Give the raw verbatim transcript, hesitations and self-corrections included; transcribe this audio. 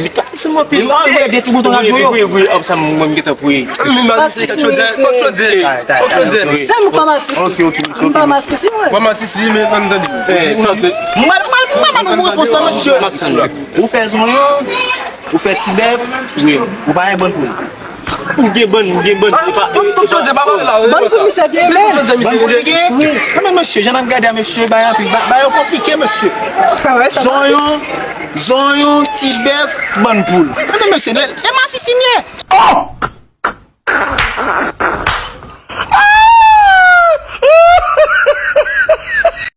Li pa konn anpil. Li pa vle de ti bouton radyo yo. Wi, wi, wi, ap sa mwen m gentan fouye. Men masisi, kòk chodyè, kòk chodyè, kòk chodyè. Sèl mwen pa masisi. Ok, ok, ok. M pa masisi, wi. Pa masisi, men nan tande. Mwen, mwen, mwen, mwen, mwen, mwen, konsa, mesye. Ou fè zonyon, ou fè ti bèf, ou pa gen bann poul. M gen bann, m gen bann. Tout, tout chodyè pa pale la, wi. Bann poul, misye gen. Tout chodyè, misye gen. Wi. Men mesye, jan n ap gade a, mesye, bay anpil, ba- bay yo konplike, mesye. Zonyon, zonyon, ti bèf, bann poul. Men mesye, e masisi m ye. Oh!